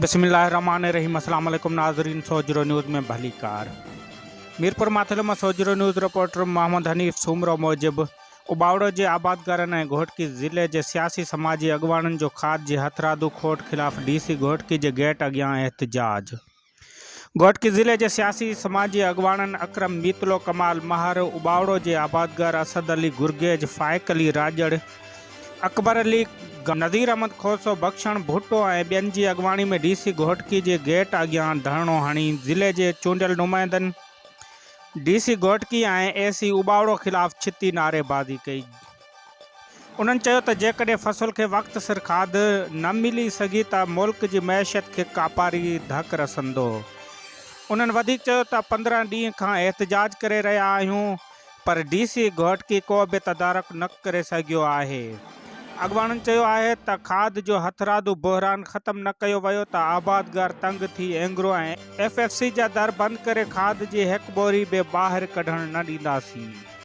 بسم الله الرحمٰن الرحيم اسلام عليڪم ناظرين سوجهرو نيوز ۾ ڀليڪار ميرپور ماٿيلو مان سوجهرو نيوز رپورٽر محمد حنيف سومرو موجب اٻاوڙو جي آبادگارن ۽ گهوٽڪي ضلعي جي سياسي سماجي اڳواڻن جو کاڌ جي هٿرادو کوٽ خلاف ڊي سي گهوٽڪي جي گيٽ اڳيان احتجاج گهوٽڪي ضلعي جي سياسي سماجي اڳواڻن اڪرم ميتلو، ڪمال مهر، اٻاوڙو جي آبادگار اسد علي گرگيج، فائق علي راڄڙ، اڪبر علي، نذير احمد کوسو، بخشڻ ڀٽو ۽ ٻين جي اڳواڻي ۾ ڊي سي گهوٽڪي جي گيٽ اڳيان ڌرڻو هڻي ضلعي جي چونڊيل نمائندن ڊي سي گهوٽڪي ۽ اي سي اٻاوڙو خلاف ڇتي نعريبازي ڪئي. انهن چيو ته جيڪڏهن فصل کي وقت سر کاڌ نه ملي سگهي ته ملڪ جي معيشت کي ڪاپاري ڌڪ رسندو. انهن وڌيڪ چيو ته 15 ڏينهن کان احتجاج ڪري رهيا آهيون پر ڊي سي گهوٽڪي ڪو به تدارڪ نه ڪري سگهيو آهي. اڳواڻن چيو آهي ته کاڌ جو هٿرادو بحران ختم نه ڪيو ويو ته آبادگار تنگ ٿي اينگرو ۽ ايف ايف سي جا در بند ڪري کاڌ جي هڪ ٻوري به ٻاهر ڪڍڻ نه ڏينداسين.